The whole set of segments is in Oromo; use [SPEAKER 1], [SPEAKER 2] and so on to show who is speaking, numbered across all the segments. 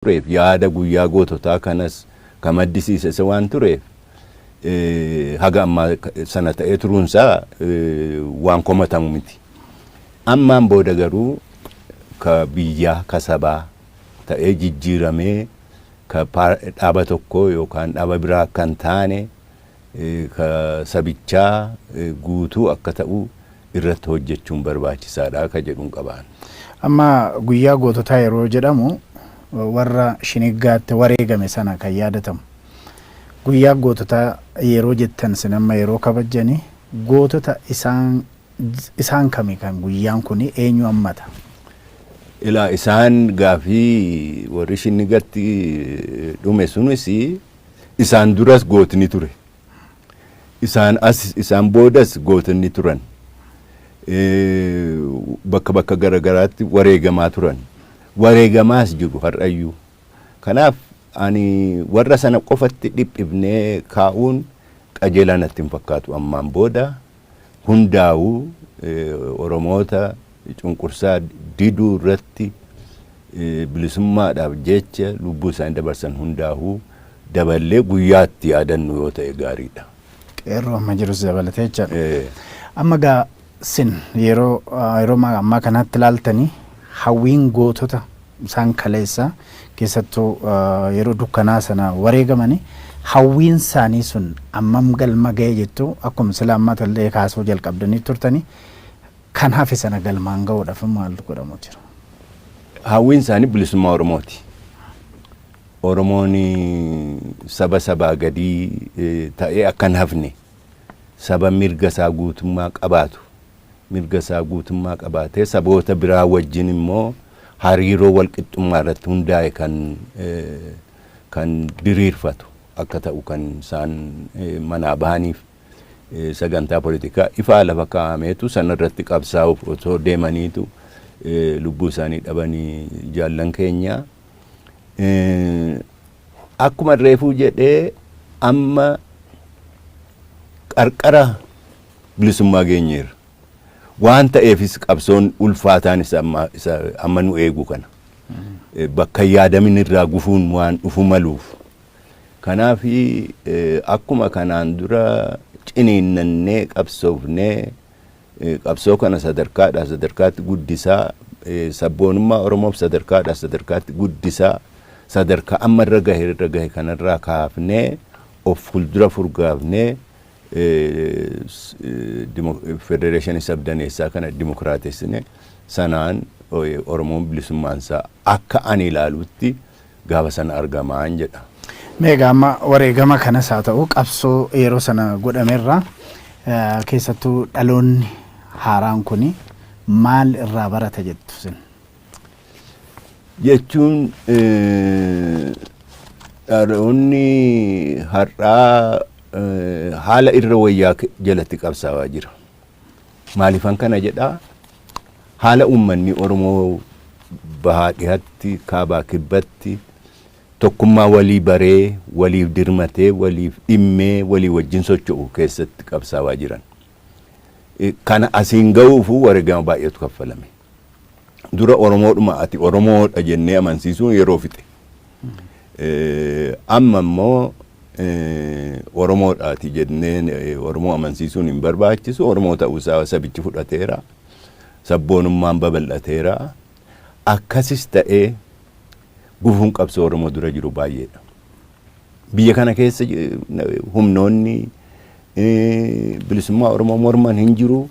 [SPEAKER 1] Tureef yaada guyyaa goototaa kanas ka maddisiise isa waan tureef, haga ammaa sana ta'ee turuunsaa waan komatamu miti. Ammaan booda garuu ka biyyaa, ka sabaa ta'ee jijjiiramee, ka dhaaba tokkoo yookaan dhaaba biraa akka hin taane, ka sabichaa guutuu akka ta'u irratti hojjechuun barbaachisaadha ka jedhuun qabaan.
[SPEAKER 2] Amma guyyaa goototaa yeroo jedhamu warra Shiniggaatti wareegame sana kan yaadatamu. Guyyaa goototaa yeroo jettan, sin amma yeroo kabajjani gootota isaan kami kan guyyaan kun eenyu hammata?
[SPEAKER 1] Ilaa, isaan gaafii warri Shinnigatti dhume sunis, isaan duras gootni ture. Isaan as isaan boodas gootonni turan. Bakka bakka garagaraatti wareegamaa turan. Wareegamaas jiru har'ayyuu. Kanaaf ani warra sana qofatti dhiphifnee kaa'uun qajeelaa natti hin fakkaatu. Ammaan booda hundaa'uu Oromoota cunqursaa diduu irratti bilisummaadhaaf jecha lubbuu isaanii dabarsan hundaa'uu daballee guyyaatti yaadannu yoo ta'e gaariidha.
[SPEAKER 2] Qeerroo amma jirus dabalatee jechaadha. Amma gaa sin yeroo ammaa kanatti ilaaltanii, hawwiin gootota isaan kaleessa keessattuu yeroo dukkanaa sana wareegamanii, hawwiin isaanii sun ammam galma ga'e jettu? Akkuma sila amma tallee kaasuu jalqabdanii turtanii, kan hafe sana galmaan ga'uudhaaf maaltu godhamu jira?
[SPEAKER 1] Hawwiin isaanii bilisummaa Oromooti. Oromoon saba sabaa gadii ta'ee akka hin hafne, saba mirga isaa guutummaa qabaatu, mirga isaa guutummaa qabaatee saboota biraa wajjin immoo hariiroo walqixxummaa irratti hundaa'e kan diriirfatu akka ta'u kan isaan manaa bahaniif. Sagantaa poolitikaa ifaa lafa kaa'ameetu sana irratti qabsaa'uuf osoo deemaniitu lubbuu isaanii dhabanii jaallan keenya. Akkuma reefuu jedhee, amma qarqara bilisummaa geenyeerra. Waan ta'eefis qabsoon ulfaataan isa amma nu eegu kana. Bakka yaadamin irraa gufuun waan dhufu maluuf. Kanaaf akkuma kanaan dura ciniinnannee qabsoofnee, qabsoo kana sadarkaadhaa sadarkaatti guddisaa, sabboonummaa Oromoof sadarkaadhaa sadarkaatti guddisaa, sadarkaa amma irra gahe kanarraa kaafnee of fuuldura furgaafnee federeeshinii sabdaneessaa kana dimokiraatessine sanaan Oromoon bilisummaansaa akka ani ilaalutti gaafa sana argamaan jedha.
[SPEAKER 2] Meegaa amma wareegama kanas haa ta'u, qabsoo yeroo sana godhamerraa keessattuu dhaloonni haaraan kuni maal irraa barata jettu sin?
[SPEAKER 1] Jechuun dhaloonni har'aa haala irra wayyaa jalatti qabsaa'aa jira. Maaliifan kana jedhaa? Haala uummanni Oromoo bahaa dhihatti, kaabaa kibbatti tokkummaa walii baree, waliif dirmatee, waliif dhimmee, walii wajjin socho'u keessatti qabsaa'aa jiran. Kana asiin ga'uufu wareegama baay'eetu kaffalame. Dura Oromoodhuma ati Oromoodha jennee amansiisuun yeroo fixe. Amma immoo Oromoodhaati jennee Oromoo amansiisuun hin barbaachisu. Oromoo ta'uusaa sabichi fudhateera. Sabboonummaan babal'ateera. Akkasis ta'ee gufuun qabsoo Oromoo dura jiru baay'eedha. Biyya kana keessa humnoonni bilisummaa Oromoo morman hin jiru.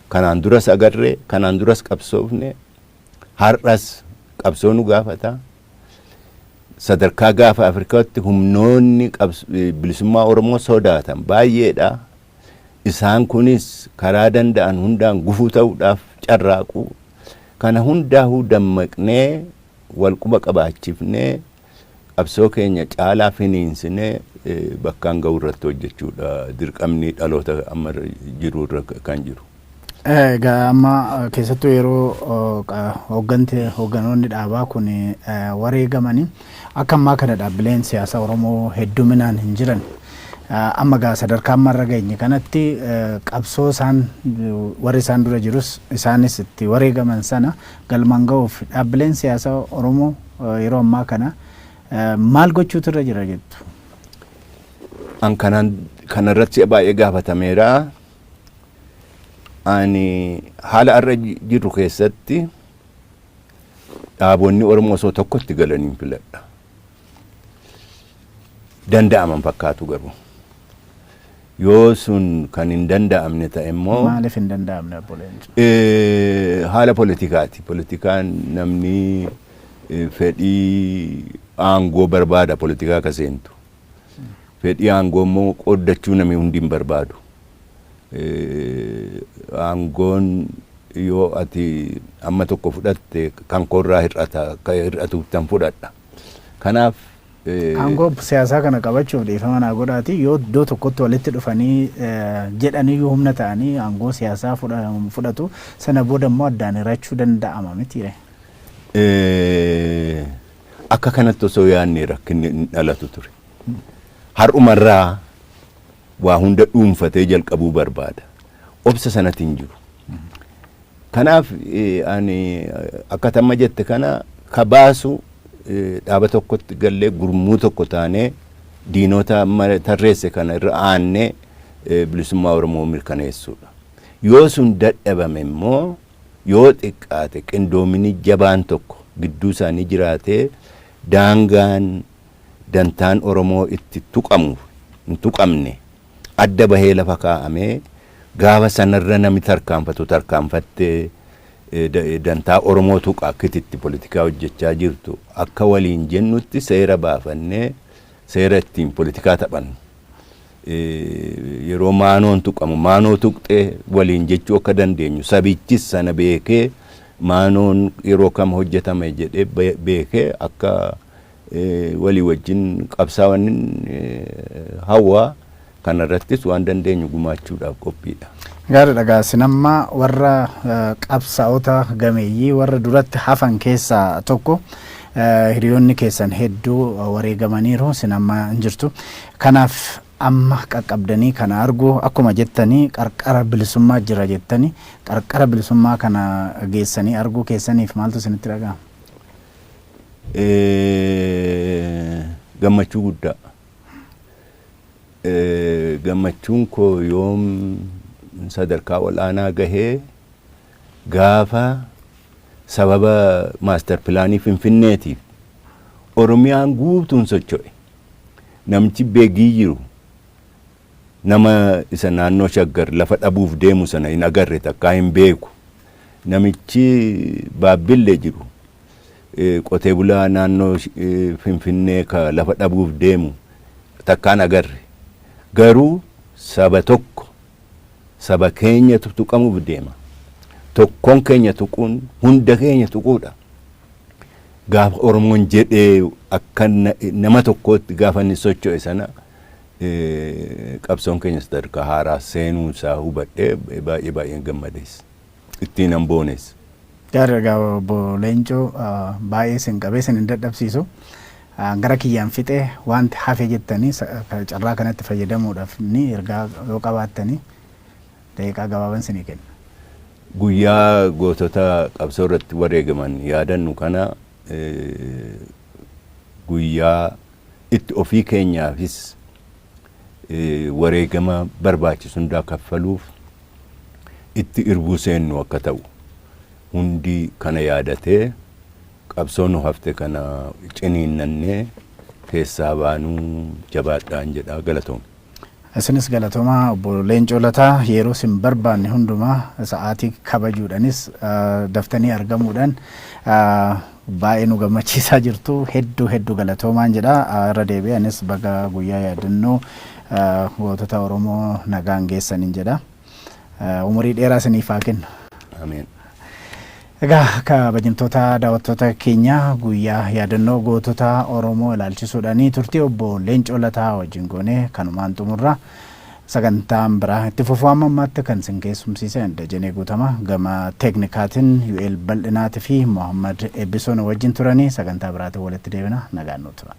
[SPEAKER 1] Kanaan duras agarree, kanaan duras qabsoofne, har'as qabsoo nu gaafata. Sadarkaa gaafa Afrikaatti humnoonni bilisummaa Oromoo sodaatan baay'eedha. Isaan kunis karaa danda'an hundaan gufuu ta'uudhaaf carraaqu. Kana hundaa'uu dammaqnee, wal quba qabaachifnee, qabsoo keenya caalaa finiinsinee bakkaan ga'uu irratti hojjechuudha dirqamni dhaloota amma jiru irra kan jiru.
[SPEAKER 2] Egaa amma keessattuu yeroo hoogganoonni dhaabaa kun wareegamanii, akka ammaa kana dhaabbileen siyaasaa Oromoo hedduminaan hin jiran. Amma gaa sadarkaa amma irra geenye kanatti qabsoo isaan, warri isaan dura jirus, isaanis itti wareegaman sana galmaan ga'uuf dhaabbileen siyaasaa Oromoo Yeroo ammaa kana maal gochuutu irra jira jettu?
[SPEAKER 1] An kanaan kanarratti baay'ee gaafatameera. Ani haala har'a jirru keessatti dhaabonni Oromoo osoo tokkotti galanii filadha. Danda'aman fakkaatu garuu. Yoo sun kan hin danda'amne ta'e immoo.
[SPEAKER 2] Maaliif hin danda'amne, obbo Leencoo?
[SPEAKER 1] Haala poolitikaati. Poolitikaan namni fedhii aangoo barbaada poolitikaa akka seentu. Fedhii aangoo immoo qooddachuu namni hundi hin barbaadu. Aangoon yoo ati amma tokko fudhatte kan koorraa hir'ata, akka hir'atuuf tan fudhadha. Kanaaf
[SPEAKER 2] Aangoo siyaasaa kana qabachuuf, dhiifama naa godhaati, yoo iddoo tokkotti walitti dhufanii jedhaniyyuu humna ta'anii aangoo siyaasaa fudhatu, sana booda immoo addaan hirachuu danda'ama mitiire?
[SPEAKER 1] Akka kanatti osoo yaadne rakkinni hin dhalatu ture. Har'umarraa waa hunda dhuunfatee jalqabuu barbaada. Obsa sanatti hin jiru. Kanaaf ani akka tamma jette kana ka baasu dhaaba tokkotti gallee gurmuu tokko taanee diinota amma tarreesse kana irra aannee bilisummaa Oromoo mirkaneessuudha. Yoo sun dadhabame immoo yoo xiqqaate qindoomini jabaan tokko gidduu isaanii jiraatee daangaan dantaan Oromoo itti tuqamu hin tuqamne adda bahee lafa kaa'amee gaafa sanarra namni tarkaanfatu tarkaanfattee dantaa Oromoo tuqa akkititti politikaa hojjechaa jirtu akka waliin jennutti seera baafannee seera ittiin politikaa taphannu. Yeroo maanoon tuqamu maanoo tuqxee waliin jechuu akka dandeenyu, sabichis sana beekee maanoon yeroo kam hojjetame jedhee beekee akka walii wajjin qabsaa'an hawwaa. Kanarrattis waan dandeenyu gumaachuudhaaf qophiidha.
[SPEAKER 2] Gaariidha gaa, isin amma warra qabsaa'ota gameeyyii warra duratti hafan keessaa tokko. Hiriyoonni keessan hedduu wareegamaniiru, isin amma hin jirtu. Kanaaf amma qaqqabdanii kana argu, akkuma jettanii qarqara bilisummaa jira jettanii, qarqara bilisummaa kana geessanii arguu keessaniif maaltu isinitti dhaga'ama?
[SPEAKER 1] Gammachuu guddaa. Gammachuun koo yoom sadarkaa ol'aanaa gahee gaafa sababa master planii Finfinneetiif Oromiyaan guutuun socho'e. Namichi Beegii jiru nama isa naannoo Shaggar lafa dhabuuf deemu sana hin agarre, takkaa hin beeku. Namichi Baabbillee jiru qotee bulaa naannoo Finfinnee ka lafa dhabuuf deemu takkaan agarre. Garuu saba tokko, saba keenyatu tuqamuuf deema. Tokkoon keenya tuquun hunda keenya tuquudha. Gaafa Oromoon jedhee akka nama tokkootti gaafa inni socho'e sana qabsoon keenya sadarkaa haaraa seenuu isaa hubadhee baay'ee baay'een gammades. Ittiin an boones.
[SPEAKER 2] Gaariidha gaa, obbo Leencoo, baay'ee isin qabee isin hin dadhabsiisu. Gara kiyyaan fixee, wanti hafe jettanii carraa kanatti fayyadamuudhaaf ni ergaa yoo qabaattanii daqiiqaa gabaaban isinii kenna.
[SPEAKER 1] Guyyaa gootota qabsoo irratti wareegaman yaadannu kana guyyaa itti ofii keenyaafis wareegama barbaachisu hundaa kaffaluuf itti irbuu seennu akka ta'u, hundi kana yaadatee qabsoo nu hafte kana ciniinnannee keessaa baanuu jabaadhaan jedhaa, galatoom.
[SPEAKER 2] Isinis galatoomaa, obbo Leencoo Lataa, yeroo isin barbaanne hundumaa sa'aatii kabajuudhanis daftanii argamuudhaan baay'ee nu gammachiisaa jirtu. Hedduu hedduu galatoomaan jedha. Irra deebi'ee anis baga guyyaa yaadannoo gootota Oromoo nagaan geessaniin jedha. Umurii dheeraa isiniif haa kennu.
[SPEAKER 1] Ameen.
[SPEAKER 2] Egaa kabajamtoota daawwattoota keenya, guyyaa yaadannoo gootota Oromoo ilaalchisuudhaan turtii obbo Leencoo Lataa wajjin goone kanumaan xumurra. Sagantaan biraa itti fufuu amma ammaatti kan isin keessumsiise Dajanee Guutama, gama teeknikaatiin UL Bal'inaatii fi Mohammad Eebbisoon wajjin turanii sagantaa biraatiin walitti deebina, nagaan nu tura.